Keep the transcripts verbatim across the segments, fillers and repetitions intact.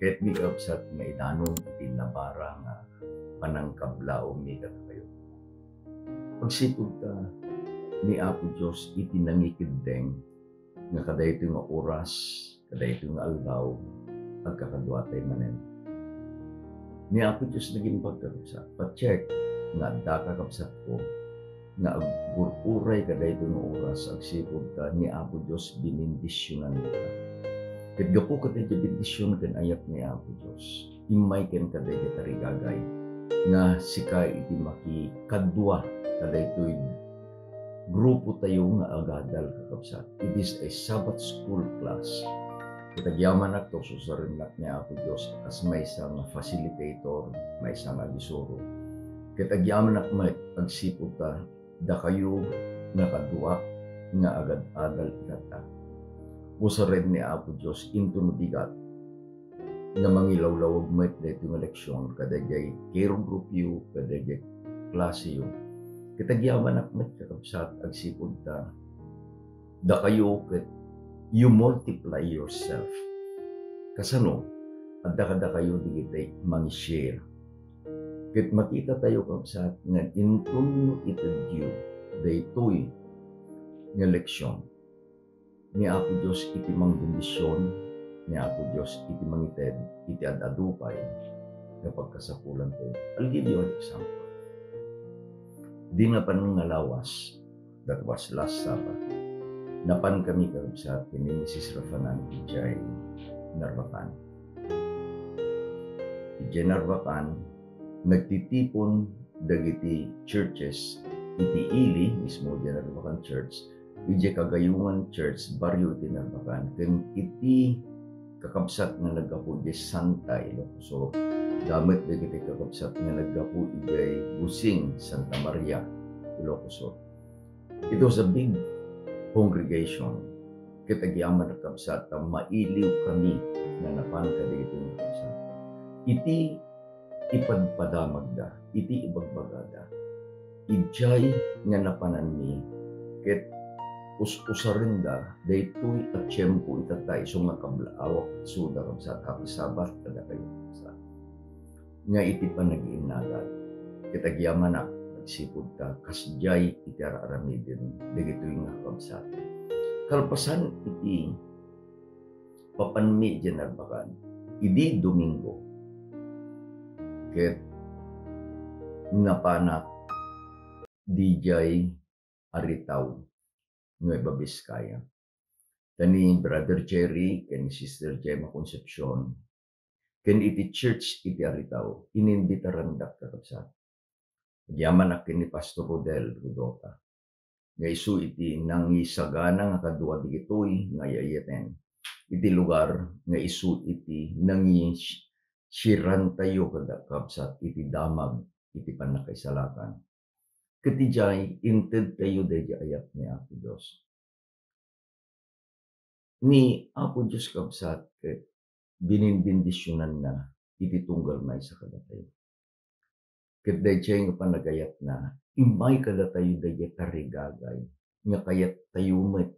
Kayatmi, kabsat, nga idanum iti nabara nga panangkablaawmi kadakayo. Agsipud ta, ni Apo Dios iti nangikeddeng nga kadaytoy nga oras, kadaytoy nga aldaw, agkakaduatay manen. Ni Apo Dios nagimbag, kakabsat. Pa-check nga adda, kakabsatko, nga agur-uray kadaytoy nga oras agsipud ta ni Apo Dios binindisionannaka. Ket gapu kadaydiay bendision ken ayat ni Apo Dios, immay kenka daydiay tarigagay nga sika iti makikadua kadaytoy grupo tayo nga agadal, kakabsat. It is a Sabbath school class. Ket agyamanak ta ususarennak ni Apo Dios kas maysa nga facilitator, maysa nga agisuro. Ket agyamanak met agsipud ta dakayo nga kadua nga agad-adal itatta. Usaren ni Apo Dios inton bigat nga mangilawlawag met daytoy nga leksion kadaydiay care group yo, kadaydiay klase yo. Ket agyamanak met, kakabsat, agsipud ta dakayo ket you multiply yourself. Kasano? Adda kadakayo dagiti mangi-share. Ket makita tayo, kabsat, nga inton no itedyo daytoy nga leksion, ni Apo Dios iti mangbendision, ni Apo Dios iti mangited iti ad-adu pay nga pagkasapulan tayo. I'll give you an example. Di napan nga lawas, that was last Sabbath, napan kami, kakabsat, ken ni Misis Rafanan idiay Narvacan. Idiay Narvacan, nagtitipon dagiti churches iti ili mismo idiay Narvacan Church, idiay Kagayungan Church, barrio iti Narvacan, ken iti kakabsat nga naggapu idiay Santa, Ilocos Sur. Adda met dagiti kakabsat nga naggapu idiay Gusing, Santa Maria, Ilocos Sur. It was a big congregation. Ket agyamanak, kabsat, ta mailiw kami nga napan kadagiti nga kabsat. Iti ipadpadamagda, iti ibagbagada, idiay nga napananmi, ket us-usarenda daytoy a tiempo itatta isu nga kablaawak, isuda, kabsat, Happy Sabbath kadakayo, kabsat, nga iti panag-iinnagan. Ket agyamanak agsipud ta kasdiay iti ar-aramiden dagitoy nga kakabsat. Kalpasan iti mapanmi idiay Narvacan, idi Domingo, ket napanak didiay Aritao, Nueva Vizcaya. Ta ni Brother Jerry ken ni Sister Gemma Concepcion, ken iti church iti Aritao, ininbitarandak, kakabsat. Agyamanak ken ni Pastor Rodel Rudota, nga isu iti nangisagana nga kadua dagitoy nga ay-ayaten iti lugar nga isu iti nangi-, sirantayo kada kabsat iti damag iti pannakaisalakan. Ket idiay, intedtayo daydiay ayat ni Apo Dios. Ni Apo Dios, kabsat, ket bininbendisionanna iti tunggal maysa kadatayo. Ket daydiay nga panagayatna, immay kadatayo daydiay tarigagay nga kayattayo met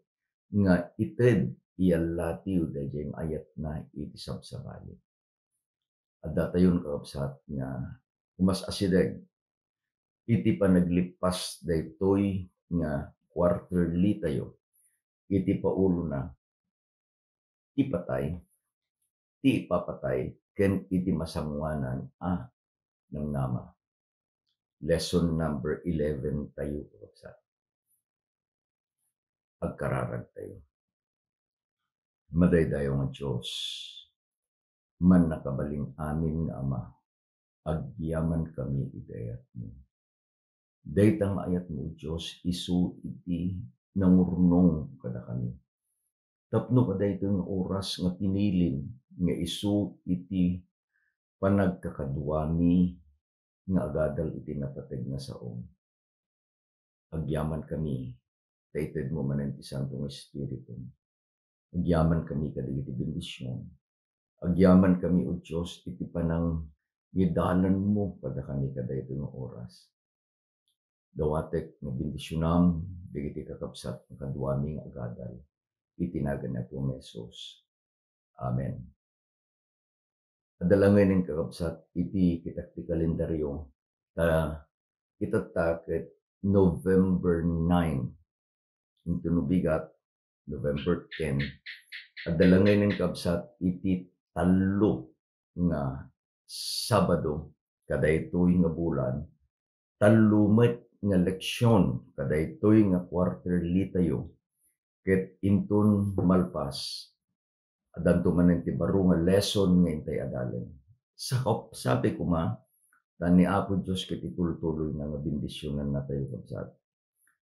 nga ited, iyallatiyo daydiay nga ayatna iti sabsabali. Addatayon, kakabsat, nga umas-asideg iti panaglippas daytoy nga quarterly tayo iti paulona, ti patay, ti ipapatay, ken iti masangoanan a namnama. Lesson number eleven tayo, kakabsat. Agkararag tayo. Madaydayaw nga Dios, mannakabalin amin nga Ama, agyamankami iti ayatmo. Dayta nga ayatmo, O Dios, isu iti nangurnong kadakami. Tapno kadaytoy nga oras nga pinilim nga isu iti panagkakaduami nga agadal iti napateg nga sao. Agyamankami, ta itedmo manen ti Santo nga Espiritu. Agyamankami kadagiti bendision. Agyamankami, O Dios, iti panangidalanmo kadakami kadaytoy nga oras. Dawatek nga bendisionam dagiti kakabsat nga kaduami nga agadal. Iti nagan ni Apo Jesus. Amen. Adda la ngayen, kakabsat, iti kitak ti kalendaryo, ta itatta ket November nine. Inton no bigat, November ten. Adda la ngayen, kabsat, iti tallo nga Sabado kadaytoy nga bulan, tallo met nga leksion kadaytoy nga quarterly tayo, ket inton malpas, addanto manen ti baro nga lesson nga intay adalen. Sakop, sabi koma, ta ni Apo Dios ket itultuloyna nga bendisionannatayo, kabsat.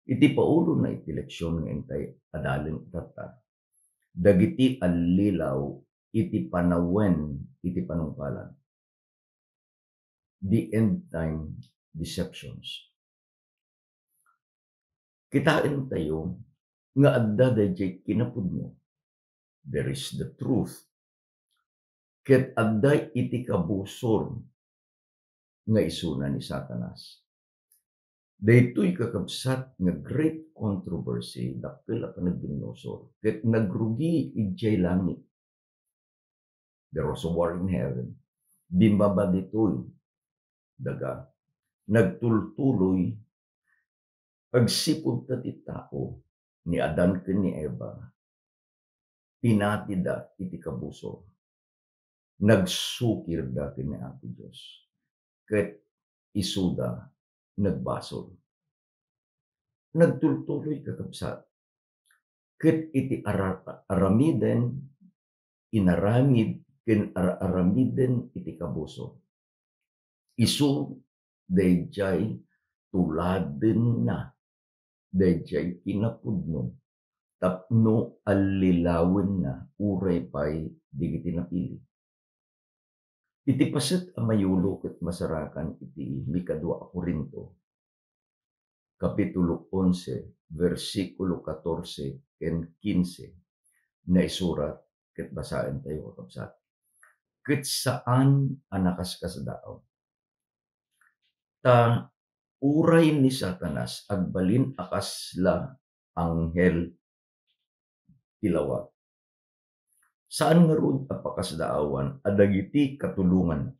Iti paulona iti leksion nga intay adalen itatta, dagiti allilaw iti panawen iti panungpalan. The end time deceptions. Kitaentayo nga adda daydiay kinapudno. There is the truth. Ket adda iti kabusor nga isuna ni Satanas. Daytoy, kakabsat, nga great controversy, dakkel a panagbinnosor, ket nagrugi idiay langit. There was a war in heaven. Bimmaba ditoy daga, nagtultuloy, agsipud ta ti tao, ni Adan ken ni Eva, pinatida iti kabusor. Nagsukirda ken ni Apo Dios, ket isuda nagbasol. Nagtultuloy, kakabsat, ket iti ara-, aramiden, inaramid ken ar-aramiden iti kabusor. Isu daydiay tuladenna, daydiay kinapudno, tapno allilawenna uray pay dagiti napili. Iti paset a mayulo ket masarakan iti mikadua a Corinto, Kapitulo onse, bersikulo katorse ken kinse, naisurat ket basaentayo, kakabsat. Ket saan a nakaskasdaaw. Ta uray ni Satanas agbalin a kasla anghel ti lawag, saan ngarud a pakasdaawan a dagiti katulonganna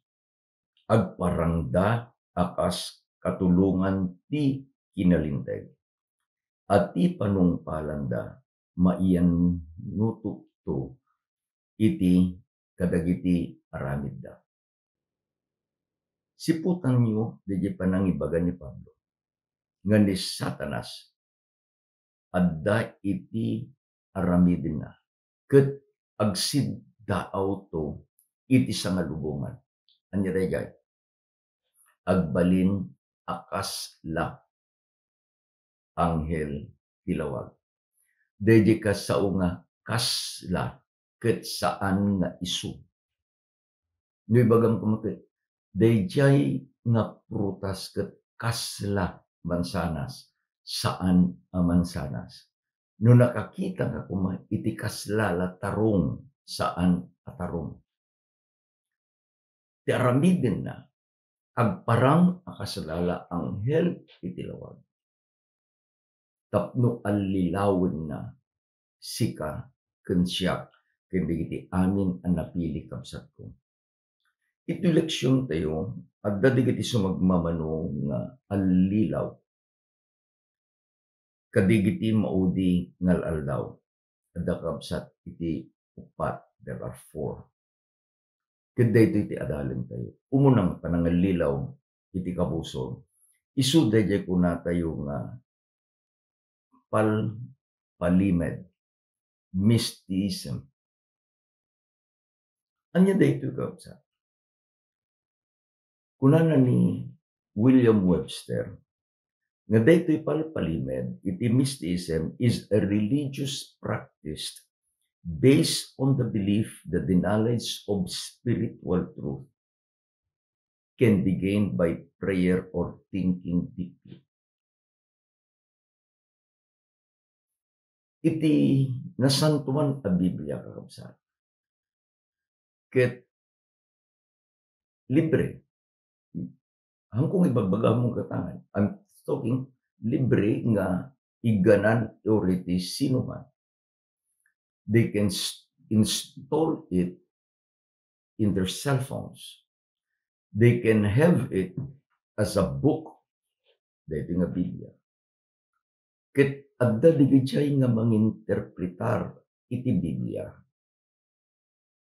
agparangda a kas katulongan ti kinalinteg, a ti panungpalanda maiyannutukto iti kadagiti aramidda. Siputanyo daydiay panangibaga ni Pablo nga ni Satanas adda iti aramidenna, ket agsiddaawto iti sangalubongan. Ania daydiay? Agbalin a kasla anghel ti lawag. Daydiay kasao nga kasla ket saan nga isu. No ibagam koma ket, daydiay nga prutas ket kasla mansanas, saan a mansanas. No nakakita nga koma iti kasla la tarong, saan a tarong. Ti aramidenna, agparang a kasla la anghel iti lawag, tapno allilawenna sika ken siak ken dagiti amin a napili, kabsatko. Iti leksiontayo, adda dagiti sumagmamano nga allilaw kadagiti maudi nga al-aldaw. Adda, kabsat, iti uppat, there are four. Ket daytoy ti adalentayo. Umuna nga panangallilaw iti kabusor. Isu daydiay kunatayo nga palpalimed, mysticism. Ania daytoy, kabsat? Kunana ni William Webster nga daytoy palpalimed iti mysticism is a religious practice based on the belief that the knowledge of spiritual truth can be gained by prayer or thinking deeply. Iti Nasantoan a Biblia, kakabsat, ket libre. Haanko nga ibagbaga ammo ket angay. I'm talking libre nga igganan iti sinuman. They can s-, install it in their cell phones. They can have it as a book, daytoy nga Biblia. Ket adda dagidiay nga manginterpretar iti Biblia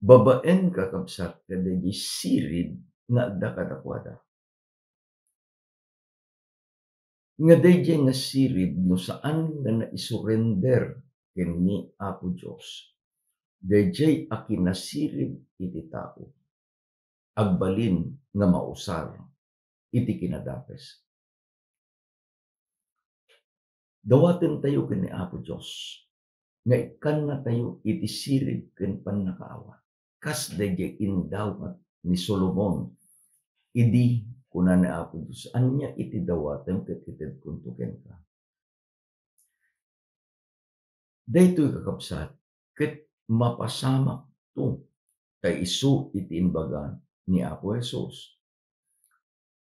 babaen, kakabsat, kadagiti sirib nga adda kadakuada. Nga daydiay nga sirib, no saan nga naisurrender ken ni Apo Dios, daydiay a kinasirib iti tao, agbalin nga mausar iti kinadakes. Dawatentayo ken ni Apo Dios nga ikkannatayo iti sirib ken pannakaawat, kas daydiay indawat ni Solomon. Idi kuna ni Apo Dios, "Ania iti dawatem ket itedkonto kenka." Daytoy, kakabsat, ket mapasamakto ta isu iti imbaga ni Apo Jesus.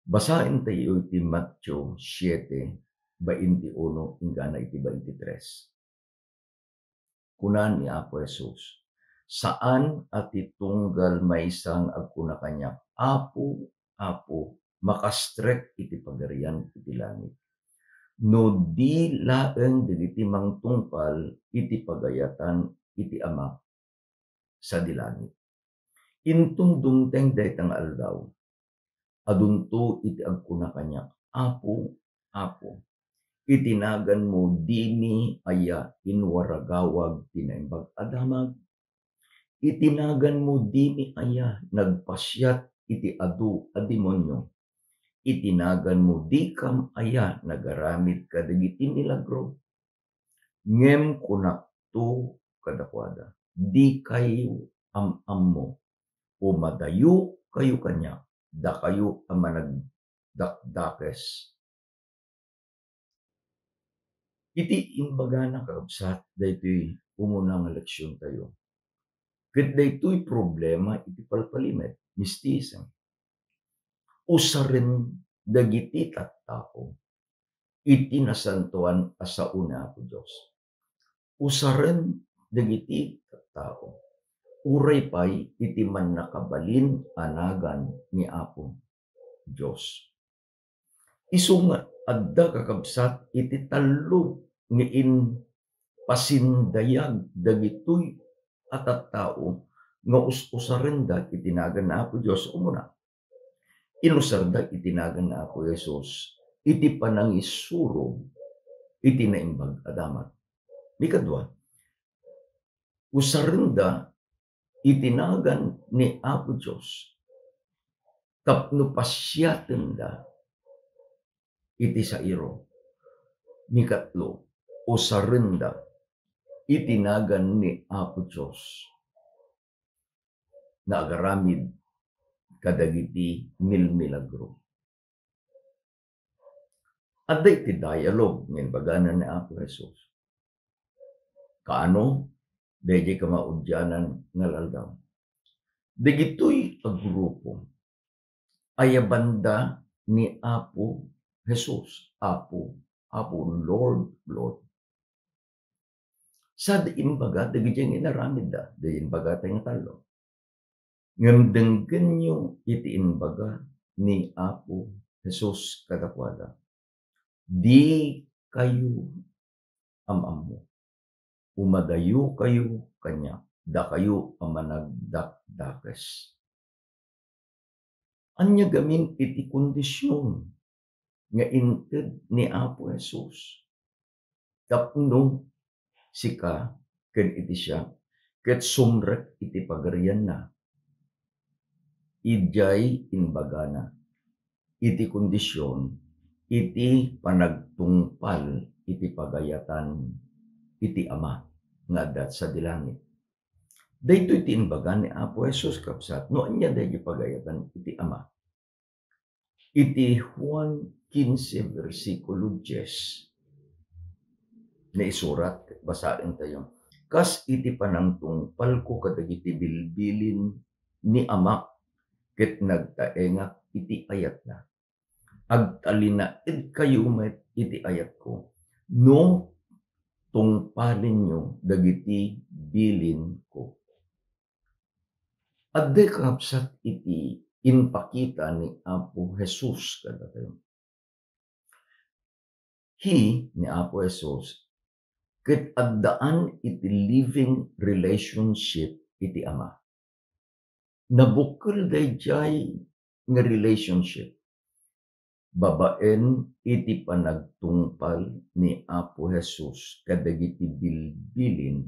Basaentayo iti Mateo siete, bainti uno inggana iti bainti tres. Kuna ni Apo Jesus, "Saan a ti tunggal maysa nga agkuna kaniak, 'Apo, Apo,' makastrek iti Pagarian iti Langit, no di laeng dagiti mangtungpal iti pagayatan iti Ama sadi langit." Inton dumteng dayta nga aldaw, adunto iti agkuna kaniak, "Apo, Apo, iti naganmo dimi aya inwaragawag ti Naimbag a Damag? Iti naganmo dimi aya nagpasiat iti adu a demonio? Iti naganmo dikam aya nagaramid kadagiti milagro?" Ngem kunakto kadakuada, "Dikayo am-ammo. Umadayokayo kaniak, dakayo a managdakdakes." Iti imbagana, kakabsat, daytoy umuna nga leksiontayo. Ket daytoy problema iti palpalimed, mysticism. Usaren dagiti tattao iti nasantoan a sao ni Apo Dios. Usaren dagiti tattao, uray pay iti mannakabalin a nagan ni Apo Dios. Isu nga adda, kakabsat, iti tallo nga impasindayag dagitoy a tattao nga us-usarenda iti nagan ni Apo Dios. Umuna, inusarda iti nagan ni Apo Jesus iti panangisuro iti Naimbag a Damag. Ikadua, usarenda iti nagan ni Apo Dios tapno pasiatenda iti sairo. Ikatlo, usarenda iti nagan ni Apo Dios nga agaramid kadagiti milmilagro. Adda iti dialogue nga imbagana ni Apo Jesus. Kaano, daydiay kamaudianan nga aldaw, dagitoy a grupo, ayabanda ni Apo Jesus, "Apo, Apo, Lord, Lord." Sad imbaga dagiti nga inaramidda, di imbagata nga tallo. Ngem denggenyo iti imbaga ni Apo Jesus kadakuada, "Dikayo am-ammo. Umadayokayo kaniak, dakayo a managdakdakes." Ania gamin iti kondision nga inted ni Apo Jesus tapno sika ken iti siak ket sumrek iti pagarianna? Idiay imbagana iti kondision iti panagtungpal iti pagayatan iti Ama nga adda sadi langit. Daytoy ti imbaga ni Apo Jesus, kabsat, no ania daydi pagayatan iti Ama. Iti Juan quince, bersikulo diez, naisurat, basaentayo, "Kas iti panangtungpalko kadagiti bilbilin ni Amak, ket nagtaengak iti ayatna. Agtalinaedkayo met iti ayatko, no tungpalenyo dagiti bilinko." Adda, kakabsat, iti impakita ni Apo Jesus kadatayo. He, ni Apo Jesus, ket addaan iti living relationship iti Ama. Nabukkel daydiay nga relationship babaen iti panagtungpal ni Apo Jesus kadagiti bilbilin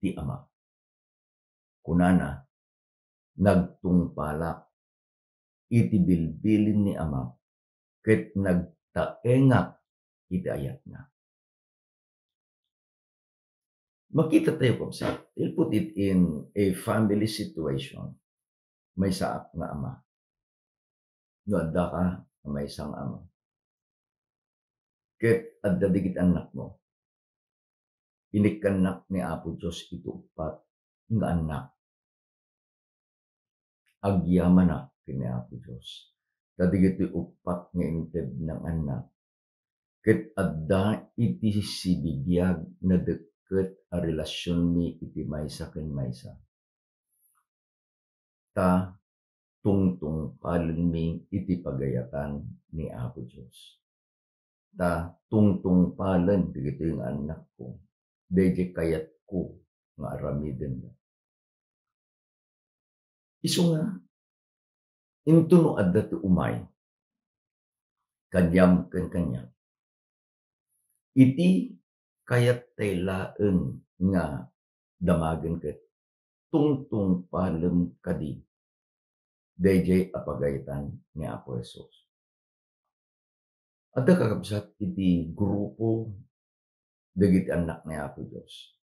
ti Ama. Kunana, "Nagtungpalak iti bilbilin ni Ama, ket nagtaengak iti ayatna." Makita tayo, kabsat, I'll put it in a family situation. Maysaak nga ama. No addaka nga maysa nga ama, ket adda dagiti annakmo, inikkannak ni Apo Dios iti uppat nga annak. Agyamanak ken ni Apo Dios ta dagitoy uppat nga inted nga annak ket adda iti sibibiag nga dekket a relasionmi iti maysa ken maysa. Ta tungtungpalenmi iti pagayatan ni Apo Dios. Ta tungtungpalen dagitoy nga annakko, daydiay kayatko nga aramidenda. Isu nga, intono adda ti umay kaniam ken kaniak, iti kayattay laeng nga damagen ket tungtungpalem kadi daydiay a pagayatan ni Apo Jesus. Adda, kakabsat, iti grupo dagiti annak ni Apo Dios.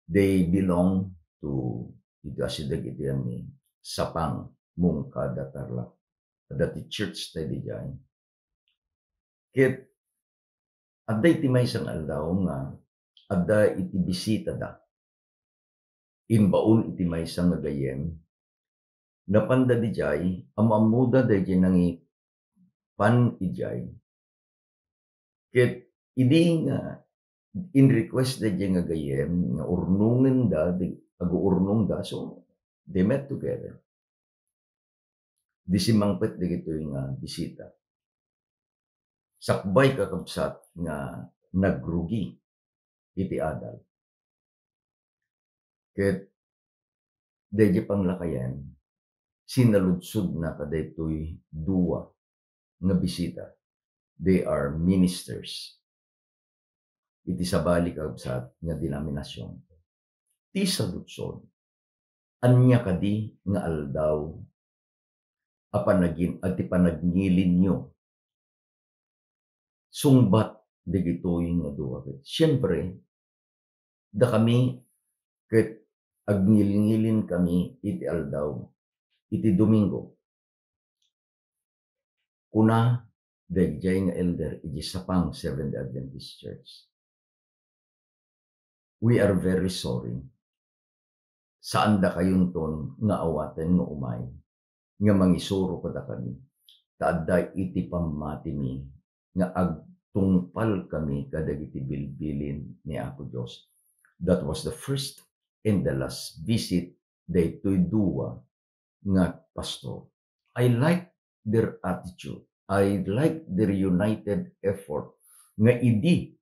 They belong to, iti asideg iti ani, Sapang, Moncada, Tarlac. Adda ti church ta idiay. Ket adda iti maysa nga aldaw nga adda iti bisitada. Imbaon iti maysa nga gayyem, napanda idiay, am-ammoda daydiay nangipan idiay. Ket idi nga in-request daydiay nga gayyem nga urnongenda, di, aguurnongda, so they met together. Idi simmangpet dagitoy nga bisita, sakbay, kakabsat, nga nagrugi iti adal. Ket daydiay panglakayen, sinaludsodna kadaytoy dua nga bisita. They are ministers iti sabali, kakabsat, nga denominasion. Ti saludsod, ania kadi nga aldaw a panagin-, a ti panagnilinyo sungbat dagitoy nga dua? Ket siempre, dakami ket agngilngilinkami iti aldaw, iti Domingo. Kuna daydiay nga elder iti Sapang Seventh-day Adventist Church, "We are very sorry. Saandakayonton nga awaten nga umay nga mangisuro kadakami, ta adda iti pammatimi nga agtungpalkami kadagiti bilbilin ni Apo Dios." That was the first and the last visit daytoy dua nga pastor. I like their attitude. I like their united effort nga idi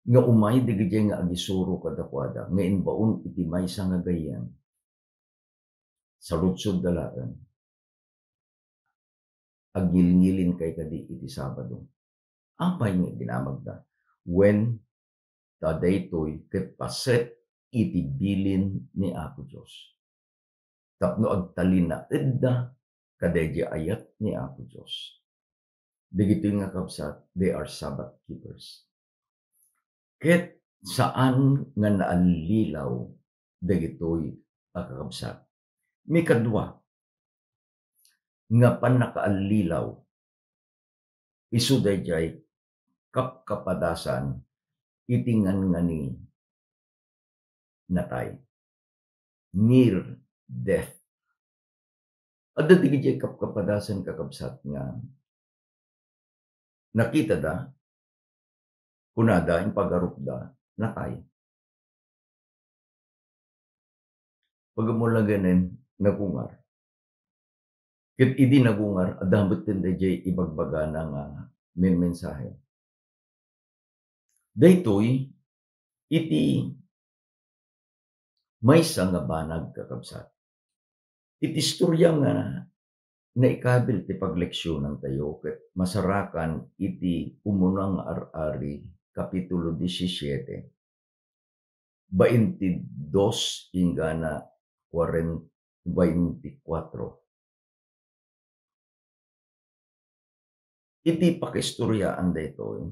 nga umay dagiti nga agisuro kadakuada nga imbaon iti maysa nga gayyem, saludsodda laeng, "Agngilngilinkay kadi iti Sabado?" Apay nga idinamagda? Wen, ta daytoy ket paset iti bilin ni Apo Dios tapno agtalinaedda kadaydi ayat ni Apo Dios. Dagitoy nga kabsat, they are Sabbath keepers. Ket saan nga naallilaw dagitoy a kakabsat. Mikadua nga pannakaallilaw, isu daydiay kapkapadasan iti nganngani natay, near death. Adda dagiti kapkapadasan, kakabsat, nga nakitada, kunada, impagarupda, natay. Pag-umulagan nagungar. Ket idi nagungar, adda metten dayjay ibagbagana nga menmensahe. Daytoy iti maysa nga banag, kakabsat. Iti istorya nga naikabil ti pagleksionantayo ket masarakan iti Umuna nga Ar-ari, Kapitulo disisiete, baintidos inggana kuaren-, baintikwatro. Iti pakaistoriaan daytoy,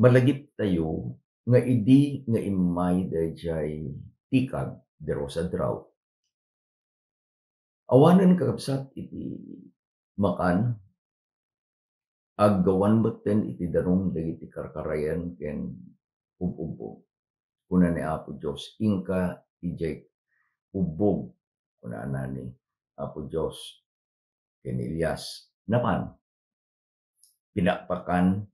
malagiptayo nga idi nga immay dayjay tikag, the Rosa Drought, awanen, kakabsat, iti makan, aggawan metten iti danum dagiti karkarayan ken ub-ubbog. Kuna ni Apo Dios, "Inka idiay ubbog," kunana ni Apo Dios ken Elias. Napan, pinakpakan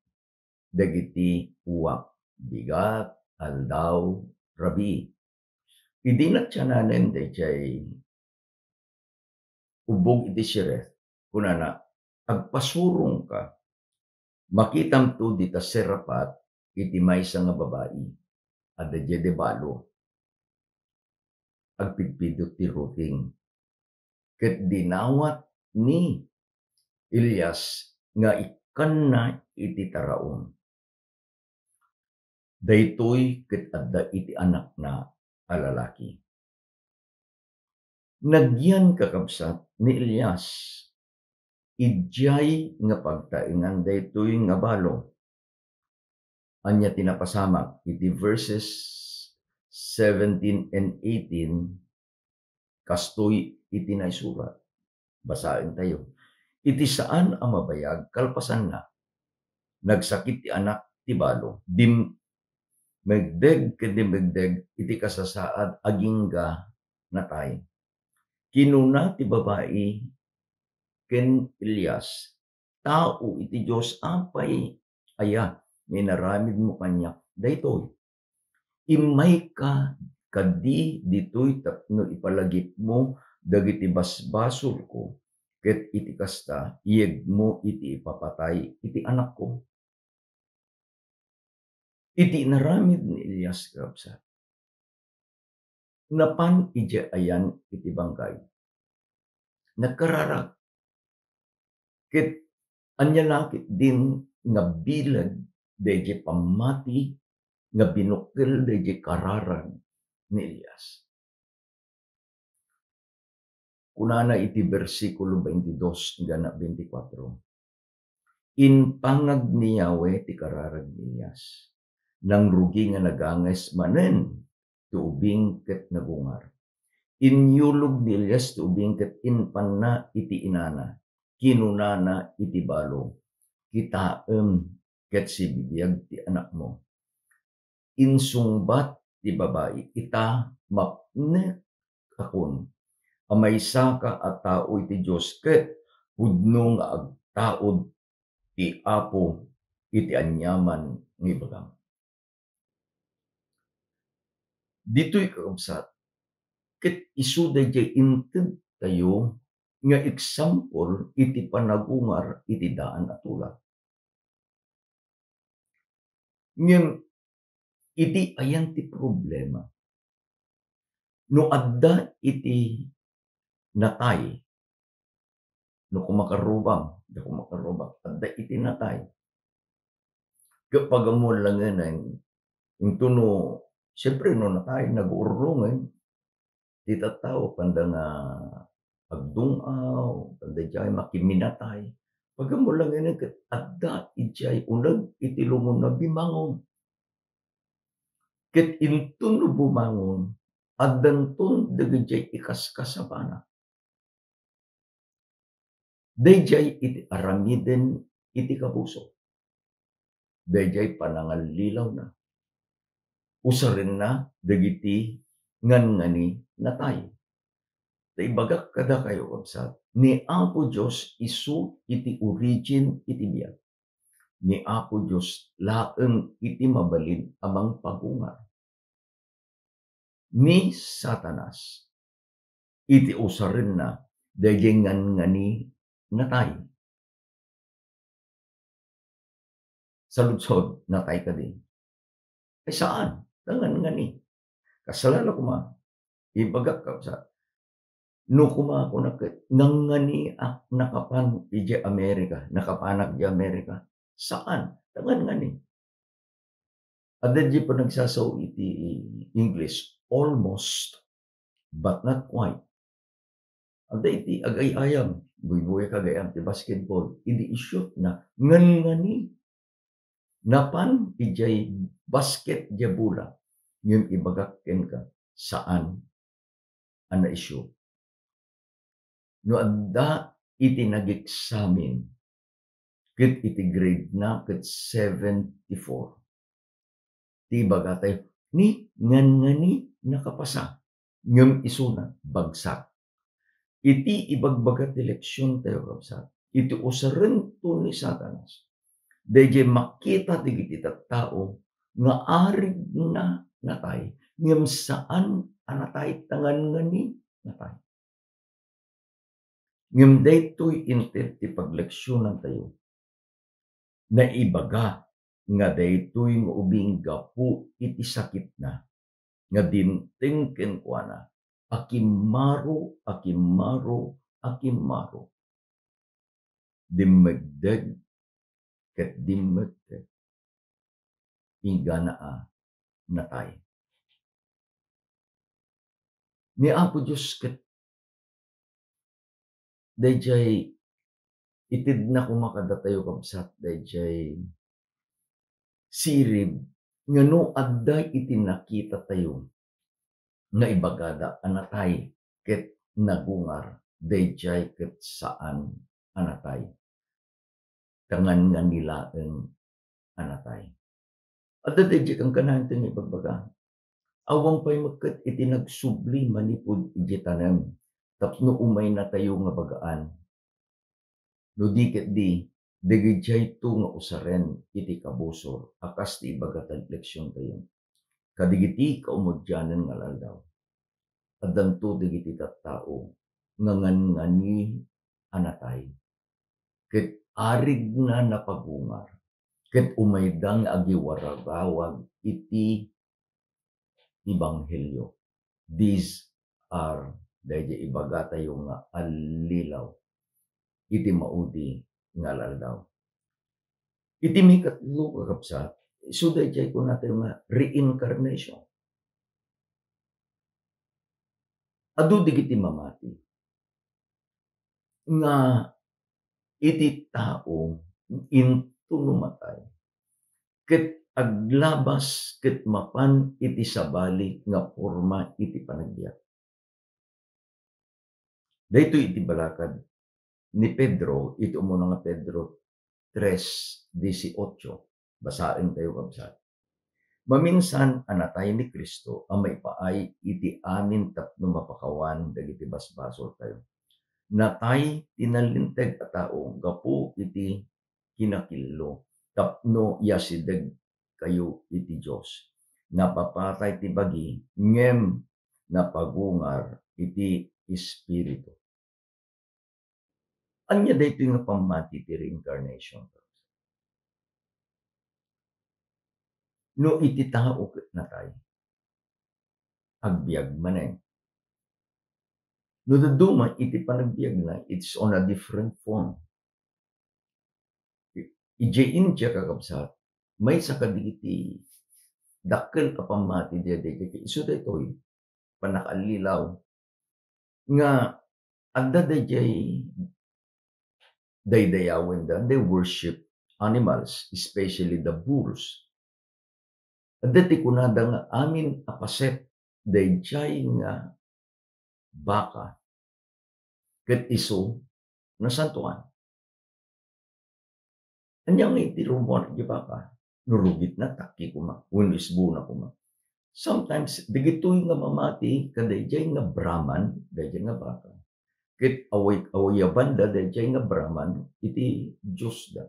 dagiti uwak, bigat, aldaw, rabii. Idi natiananen dayjay ubbog iti Siref, kunana, "Agpasurongka, makitamto dita Zarephath iti maysa nga babai, adda idiay balo, agpidpidot ti ruting." Ket dinawat ni Elias nga ikkanna iti taraon. Daytoy ket adda iti anakna a lalaki. Nagyan, kakabsat, ni Elias idiay nga pagtaengan daytoy nga balo. Ania ti napasamak iti verses seventeen and eighteen? Kastoy iti naisurat. Basaentayo. Iti saan a mabayag, kalpasanna, nagsakit ti anak ti balo. Dim-, megdeg ken dimmegdeg iti kasasaad, agingga natay. Kinuna ti babai ken Elias, "Tao iti Dios, apay aya nga inaramidmo kaniak daytoy? Immayka kadi ditoy tapno ipalagipmo dagiti basbasolko, ket iti kasta, iyegmo iti ipapatay iti anakko." Iti inaramid ni Elias, kakabsat, napan idiay ayan iti bangkay. Nagkararag. Ket ania la ketdin nga bileg dayjay pammati nga binukkel dayjay kararag ni Elias? Kunana iti bersikulo baintidos inggana baintikwatro, "Impangag ni Yahweh ti kararag ni Elias. Nangrugi nga naganges manen ti ubing ket nagungar. Inyulog ni Elias ti ubing ket impanna iti inana. Kinunana iti balo, 'Kitaem ket sibibiag ti anakmo.'" Insungbat ti babai, "Ita, mapnek akon a maysaka a tao iti Dios ket pudno nga agtaud ti Apo iti aniaman nga ibagam." Ditoy, kakabsat, ket isu dayjay intedtayo nga example iti panagungar iti daan a tulad. Ngem iti ayan ti problema? No adda iti natay, no kumakarubang, da kumakarubang, adda iti natay. Ket pag-ammoan laengen, intono, siempre, no natay, nag-urrongen ti tattao, panda nga agdung-aw, panda jay makiminatay. Pag-ammoan laengen ket adda idiay uneg iti lubongna, bimangon. Ket intono bumangon, addanton dagijay ikaskasabana. Dayjay iti aramiden iti kapuso. Dayjay panangallilawna. Usarenna dagiti nganngani natay. Ta ibagak kadakayo, kabsat, ni Apo Dios isu iti origin iti biag. Ni Apo Dios laeng iti mabalin a mangpagungar. ni Satanas iti usarenna daydiay nganngani natay. Saludsod, natay kadi? Ay, saan. Ta nganngani. Kasla la koma, ibagak, kabsat. No koma, kunak ket, nganngani a nakapan idiay Amerika, nakapanak idiay Amerika. Saan. Ta nganngani. Adda diay panagsasao iti English, almost, but not quite. Adda iti agay-ayam, buybuyak agayam ti basketball, idi i-shoot na, nganngani, napan idiay basket diay bola, ngem ibagak kenka, saan a na-shoot. No adda iti nageksamin ket iti grade na ket seventy-four, ti ibagatayo, ni nganngani nakapasa, ngem isuna, bagsak. Iti ibagbaga ti leksiontayo, kabsat, iti usarento ni Satanas, daydiay makita dagiti tattao nga arigna natay, ngem saan a natay, ta nganngani natay. Ngem daytoy inted ti pagleksionantayo. Naibaga nga daytoy nga ubing gapu iti sakitna nga dimteng kenkuana, akimmaro, akimmaro, akimmaro. Dimmegdeg ket dimmegdeg. Inggana a natay. Ni Apo Dios ket daydiay itedna koma kadatayo, kabsat, daydiay sirib nga no adda iti nakitatayo nga ibagada a natay ket nagungar, daydiay ket saan a natay. Ta nganngani laeng a natay. Adda daydiay kankanayon ti nga ibagbaga. Awan pay met ket iti nagsubli manipud idiay tanem tapno umaynatayo nga bagaan. No di ketdi, dagidayto nga usaren iti kabusor a kas ti ibaga ti leksiontayo. Kadagiti kaumodianen nga aldaw, addanto dagiti tattao nga nganngani a natay, ket arigna napagungar, ket umayda nga agiwaragawag iti ebanghelio. These are daydiay ibagatayo nga allilaw iti maudi nga aldaw. Iti maikatlo, kakabsat, isu daydiay kunatayo nga reincarnation. Adu dagiti mamati nga iti tao intono matay ket aglabas ket mapan iti sabali nga porma iti panagbiag. Daytoy iti balakad ni Pedro iti umuna nga Pedro tres dieciocho. Basaentayo, kabsat. Maminsan a natay ni Cristo a maipaay iti amin tapno mapakawan dagiti basbasoltayo. Natay ti nalinteg a tao gapu iti kinakillo tapno iasidegkayo iti Dios. Napapatay ti bagi, ngem napagungar iti espiritu. Ania daytoy nga pammati ti reincarnation? No iti tao ket natay, agbiag manen. No dadduma iti panagbiagna, it's on a different form. I-, idiay India, kakabsat, maysa kadagiti dakkel a pammati daydiay, isu daytoy, pannakaallilaw nga adda daydiay daydayawenda, they worship animals, especially the bulls. Adda ti kunada nga amin a paset daydiay nga baka ket isu nasantoan. Ania nga iti rummuar iti baka? No rugitna, takki koma, wenno isbuna koma. Sometimes, dagitoy nga mamati kadaydiay nga Brahman, daydiay nga baka, ket away-, awayabanda daydiay nga Brahman iti diosda.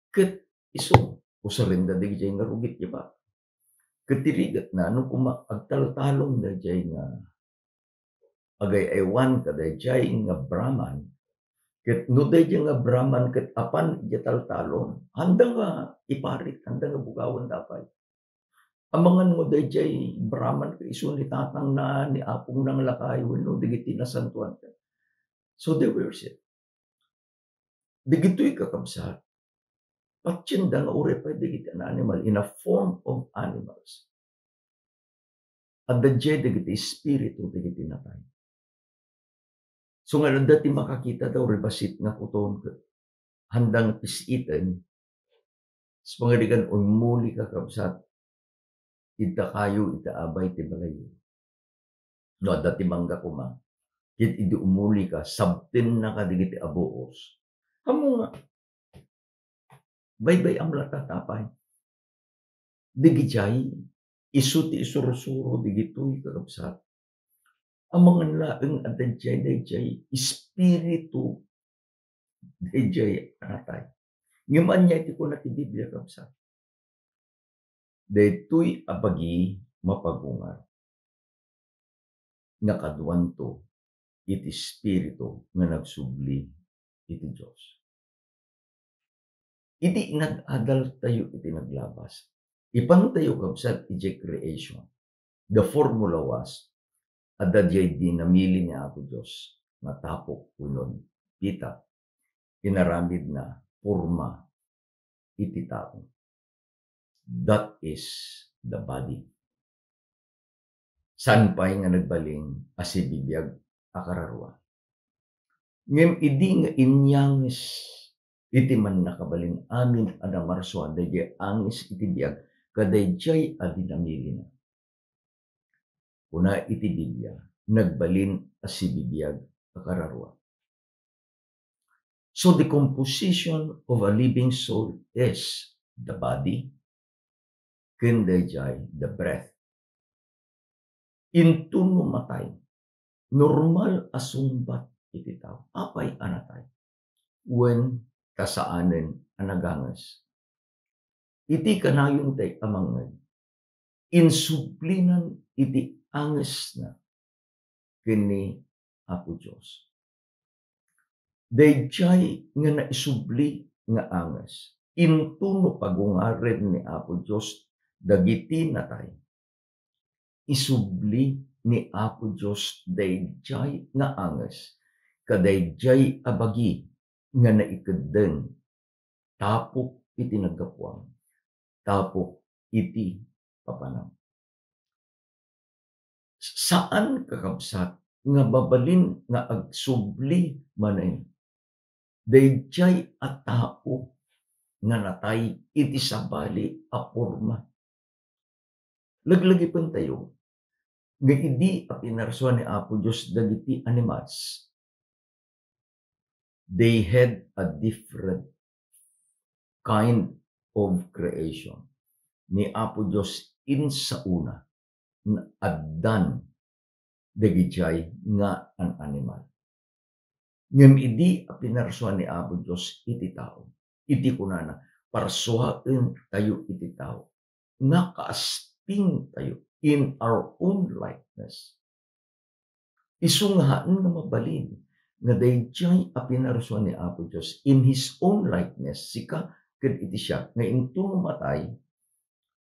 Ket isu, usarenda daydiay nga rugit, di ba? Ket ti rigatna, no koma agtaltalon daydiay nga agay-aywan kadaydiay nga Brahman, ket no daydiay nga Brahman ket apan idiay taltalon, haanda nga iparit, haanda nga bugawen dapay. Amangan mo daydiay Brahman ket isu ni tatangna, ni apongna nga lakay, wenno dagiti nasantoan. So they worship. Dagitoy, kakabsat, patienda nga uray pay dagiti animal in a form of animals. Adda diay dagiti espiritu dagiti natay. So nga adda ti makakita daw uray bassit nga kuton ket haanda nga pis-iten. So pangarigan, ummuli, kakabsat, ita kayo ita abay ti balayyo. No adda ti mangga koma, ket idi umuli ka, sabtenna kadagiti abuos. Ammo nga, baybay-am latta ta apay. Dagijay, isu ti isursuro dagitoy, kakabsat. Amangan laeng a dayjay, dayjay espiritu, dayjay a natay. Ngem ania ti kuna ti Biblia, kabsat? Daytoy a bagi mapagungar nga kaduanto iti espiritu nga nagsubli iti Dios. Idi inad-adaltayo iti naglabas, ipantayo, kabsat, idiay creation. The formula was, adda diay dinamili ni Apo Dios nga tapok wenno pita, inaramidna porma iti tao. That is the body. Saan pay nga nagbalin a sibibiag a kararua. Ngem idi nga inyanges iti mannakabalin amin a namarsua dayjay anges iti biag kadayjay a dinamilina. Kuna iti Biblia, nagbalin a sibibiag a kararua. So the composition of a living soul is the body, ken dayjay the breath. Intono matay, normal a sungbat iti tao. Apay a natay? Wen ta saanen a naganges. Iti kanayon tay a mangngeg, insublinan iti angesna ken ni Apo Dios. Dayjay nga naisubli nga anges, intono pagungaren ni Apo Dios dagiti natay, isubli ni Apo Dios dayjay nga anges kadayjay a bagi nga naikeddeng tapok iti naggapuam, tapok iti papanam. Saan, kakabsat, nga mabalin nga agsubli manen dayjay a tao nga natay iti sabali a porma. Laglagipentayo nga idi a pinarsua ni Apo Dios dagiti animals, they had a different kind of creation. Ni Apo Dios insaona nga addan dagijay nga an-animal. Ngem idi a pinarsua ni Apo Dios iti tao, iti kunana, "Parsuaentayo iti tao nga kaaspingtayo, in our own likeness." Isu nga haan nga mabalin nga dayjay a pinarsua ni Apo Dios in His own likeness, sika ken iti siak, nga intono matay,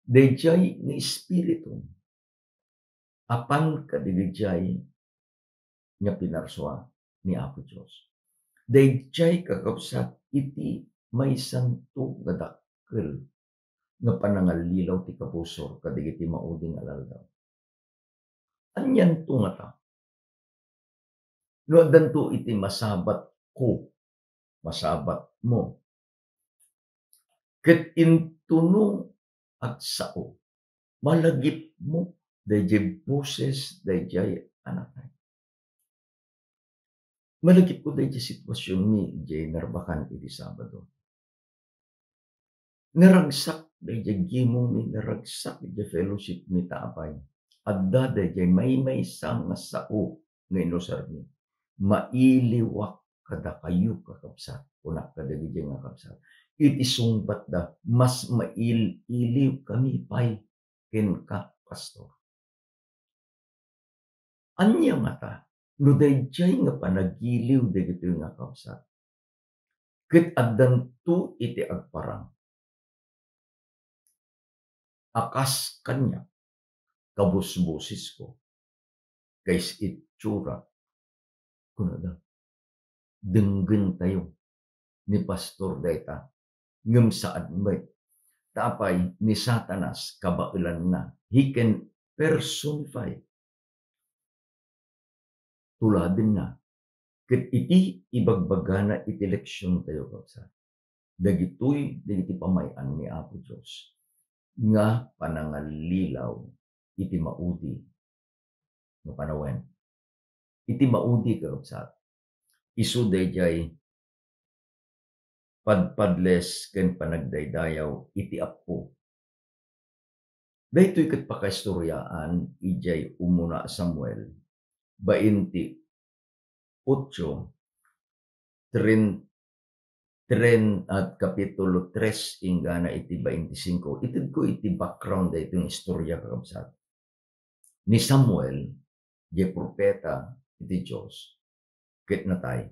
dayjay nga espiritu, apan kadagijay nga pinarsua ni Apo Dios. Dayjay, kakabsat, iti maisanto nga dakkel nga panangallilaw ti kabusor kadagiti maudi nga aldaw. Anianto ngata? No addanto iti masabatko, masabatmo, ket intono agsao, malagipmo dayjay boses dayjay a natay. Malagipko dayjay situasionmi idiay narbakan iti Sabado. Naragsak dayjay gimongmi, naragsak dayjay fellowshipmi ta apay, adda dayjay maymaysa nga sao nga inusarmi. Mailiwak kadakayo, kakabsat, kunak kadagiti nga kabsat. Iti sungbatda, mas mail-iliwkami pay. kenka, Pastor. Ania ngata no daydiay nga panagiliw dagitoy nga kabsat? Ket addanto iti agparang a kas kaniak, kabusbosesko, kaisitsura, kunada. Denggentayo ni Pastor dayta, ngem saan met. Ta apay, ni Satanas kabaelanna, he can personify, tuladenna. Ket iti ibagbagana iti leksiontayo, kabsat, dagitoy dagiti pamay-an ni Apo Dios nga panangallilaw iti maudi nga panawen. Iti maudi, kakabsat, isu daydiay padpadles ken panagdaydayaw iti Apo. Daytoy ket pakaistoriaan idiay umuna a Samuel bainti otso, tren-, tren-, at kapitulo tres inggana iti bainti singko. Itedko iti background daytoy nga istorya, kakabsat. Ni Samuel, diay propeta iti Dios, ket natay.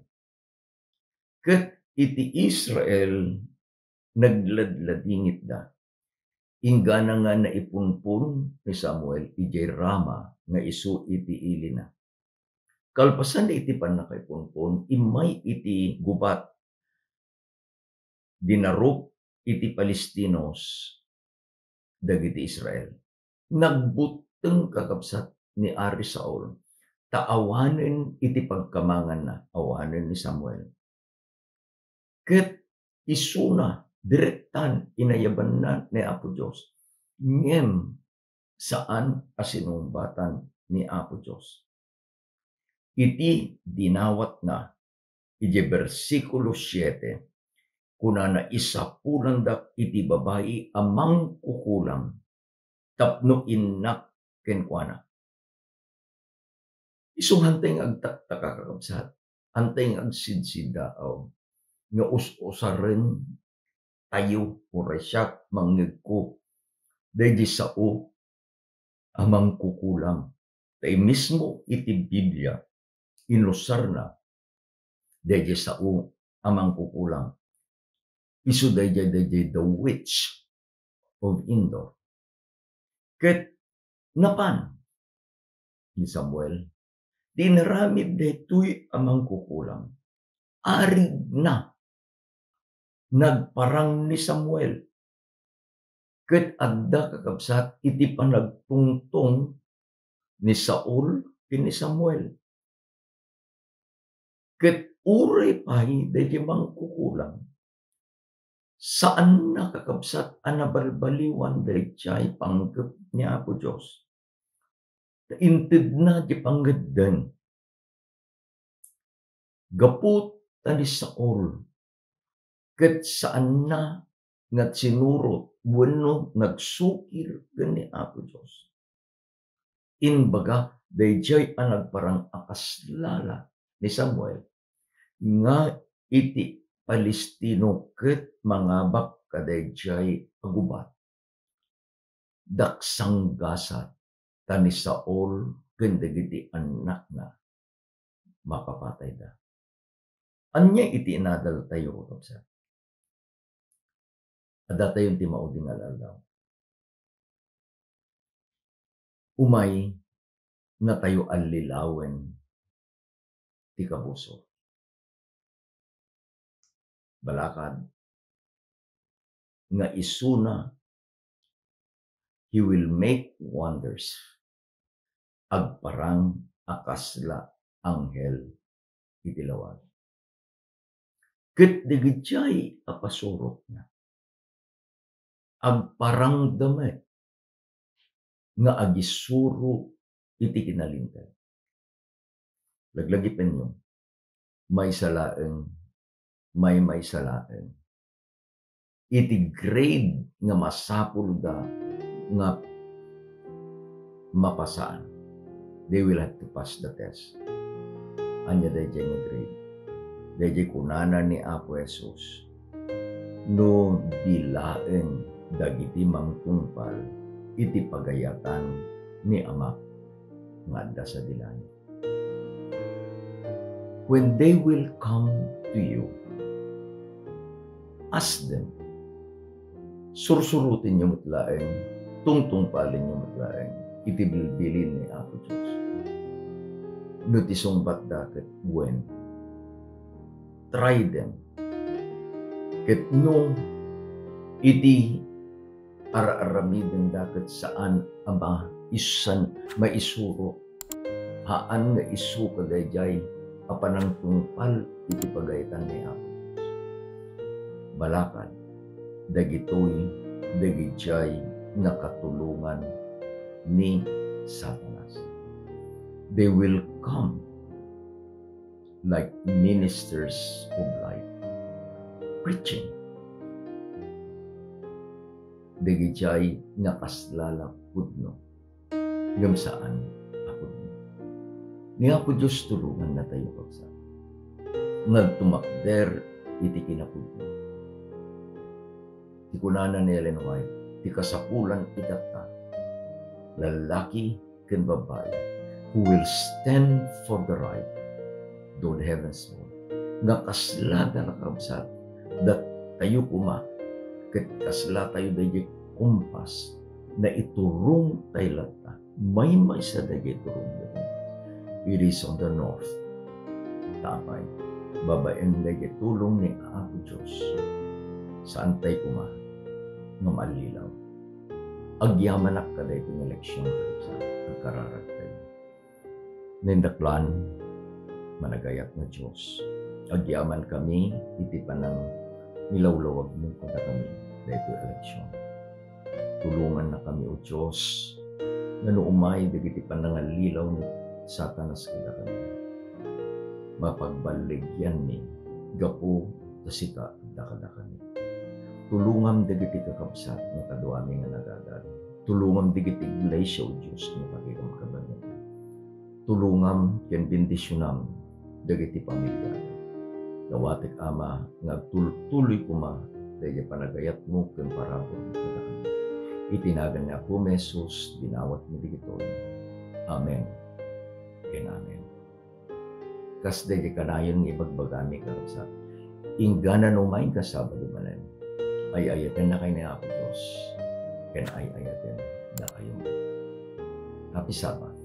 Ket iti Israel, nagladladingitda. Inggana nga naipunpon ni Samuel idiay Rama nga isu iti ilina. Kalpasan iti pannakaipunpon, immay iti gubat, dinarup iti Palistinos dagiti Israel. Nagbutteng, kakabsat, ni Ari Saul, ta awanen iti pagkamanganna, awanen ni Samuel. Ket isuna, direktan, inayabanna ni Apo Dios, ngem saan a sinungbatan ni Apo Dios. Iti dinawatna, iti bersikulo siete, kunana, "Isapulandak iti babai a mangkukulam tapno innak kenkuana." Isu nga antay nga agtaktaka, kakabsat, antay nga agsidsidaaw, nga us-usaren tayo, uray siak, mangngegko, daydi sao a mangkukulam. Ta mismo iti Biblia, inusarna daydi sao a mangkukulam. Isu daydi, daydi the witch of Endor. Ket napan ni Samuel, ti inaramid daytoy a mangkukulam, arigna. Nagparang ni Samuel. Ket adda, kakabsat, iti panagtungtong ni Saul ken ni Samuel. Ket uray pay daydi mangkukulam, saanna, kakabsat, a nabalbaliwan daydiay panggep ni Apo Dios. Ta intedna ti pangngedden. Gapu ta ni Saul, ket saanna nga sinurot wenno nagsukir ken ni Apo Dios. Imbaga, daydiay a nagparang a kaslala ni Samuel nga iti Palestino ket mangabak kadaydiay a gubat. Daksanggasat ta ni Saul ken dagiti annakna mapapatayda. Ania iti inadaltayo, kakabsat? Addatayon ti maudi nga aldaw. Umay natayo allilawen ti kabusor. Balakad nga isuna, he will make wonders. Agparang a kasla anghel iti lawag. Ket dagiti a pasurotna, agparangda met nga agisuro iti kinalinteg. Laglagipenyo, maysa laeng, maymaysa laeng iti grade nga masapulda nga mapasaan. They will have to pass the test. Ania daydiay nga grade? Daydiay kunana ni Apo Jesus, "No di laeng dagiti mangtungpal, iti pagayatan ni Amak nga adda sadi langit. When they will come to you, ask them. Sursurutenyo met laeng, tungtungpalenyo met laeng iti bilbilin ni Apo Dios. No ti sungbatda ket wen, try them. Ket no iti ar-aramidenda ket saan a maisan-, maisurot, haan nga isuka daydiay a panangtungpal iti pagayatan ni Apo Dios. Balakad, dagitoy dagidiay nga katulongan ni Satanas. They will come like ministers of light, preaching. Dagidiay nga kasla la pudno, ngem saan a pudno. Ni Apo Dios tulongannatayo, kabsat, nga agtumakder iti kinapudno. Ti kunana ni Ellen White, ti kasapulan itatta, lallaki ken babbai, who will stand for the right, though the heavens fall. Nga kasla da, kakabsat, datayo koma, ket kaslatayo daydiay kumpas, naiturongtayo latta, maymaysa daydiay turong ti kumpas. It is on the north. Ta apay, babaen daydiay tulong ni Apo Dios, saantay koma nga maallilaw. Agyamanak kadaytoy nga leksion, kakabsat, agkararagtayo. Nindaklan, managayat nga Dios, agyamankami iti panangilawlawagmo kadakami daytoy a leksion. Tulongannakami, O Dios, nga no umay dagiti panangallilaw ni Satanas kadakami, mapagballigianmi gapu ta sika adda kadakami. Tulongam dagiti kakabsat nga kaduami nga nagagari. Tulongam dagiti iglesia, O Dios, nga pakikam kabannoan. Tulongam ken bendisionam dagiti pamilya. Dawatek, Ama, nga agtultuloy koma daydiay panagayatmo ken parabur kadakami. Iti nagan ni Apomi Jesus, dinawatmi dagitoy. Amen ken amen. Kas daydiay kanayon nga ibagbagami, kakabsat, inggana no umay nga Sabado manen, ay-ayatennakayo ni Apo Dios, ken ay-ayaten dakayo. Happy Sabbath.